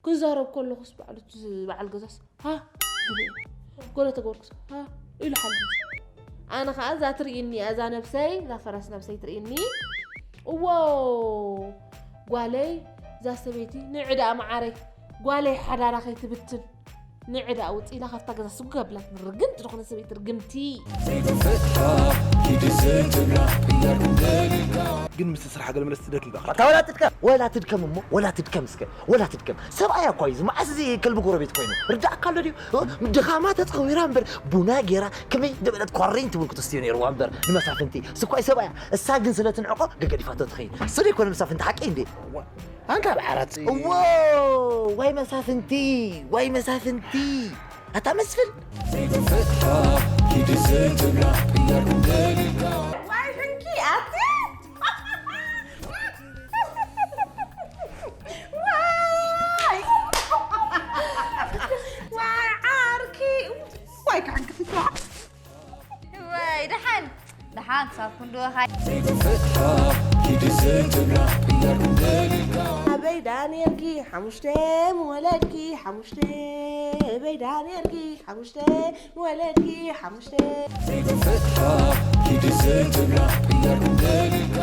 ክዛረብ ከለኹስ በዓል እቲ በዓል ገዛስ ሃ ኢሉ፣ ገለ ተገበርኩስ ሃ ኢሉ ሓሊፉ። ኣነ ኸዓ እዛ ትርእይኒ እያ፣ እዛ ነብሰይ፣ እዛ ፈረስ ነብሰይ ትርእይኒ። እዎ ጓለይ፣ እዛ ሰበይቲ ንዕዳ መዓረይ፣ ጓለይ ሓዳራ ከይትብትን ንዕዳ ውፅእ ኢላ ካብታ ገዛ ስጉ ኣብላት። ርግምቲ ዝኾነ ሰበይቲ ርግምቲ። ዘይትፍትሓ ኪዲ ዘንትብላ እንዳርኩም ደሊልካ ግን ምስ ስራሕ ገለ መለስ ትደክም በቃ ኣታ ወላ ትድከም ወላ ትድከም እሞ ወላ ትድከም እስከ ወላ ትድከም። ሰብኣያ እኳ እዩ እዚ መዓስ እዚ ከልቢ ጎረቤት ኮይኑ ርዳእካ ኣሎ ድዩ? ድኻማ ተፀዊራ እምበር ቡና ገይራ ከመይ ዝበለት ኳሬን ትብል ክትስትዮ ነይርዋ እምበር ንመሳፍንቲ ስኳይ ሰብኣያ። እሳ ግን ስለ ትንዕቆ ገገዲፋቶ ትኸይድ። ስለ ይኮነ መሳፍንቲ ሓቂ እንዴ? ኣንታ ብዓራት እዎ ዋይ መሳፍንቲ ዋይ መሳፍንቲ ኣታ መስፍን ዘይትፍትሓ ኪዲ ዘንትብላ እንዳርኩም ደሊልካ ዋይ ሕንኪ ኣቲ ዋይ ዋይ ዓርኪ ዋይ ክሕንክፍትዋ ወይ ደሓን ደሓን ክሳብ ክንድወኻይ ዘይትፍትሓ ኪዲ ዘንትብላ እንዳርኩም ደሊልካ ኣበይ ዳንኤልኪ ሓሙሽተ ምወለድኪ ሓሙሽተ ኣበይ ዳንኤልኪ ሓሙሽተ ምወለድኪ ሓሙሽተ ዘይትፍትሓ ኪዲ ዘንትብላ እንዳርኩም ደሊልካ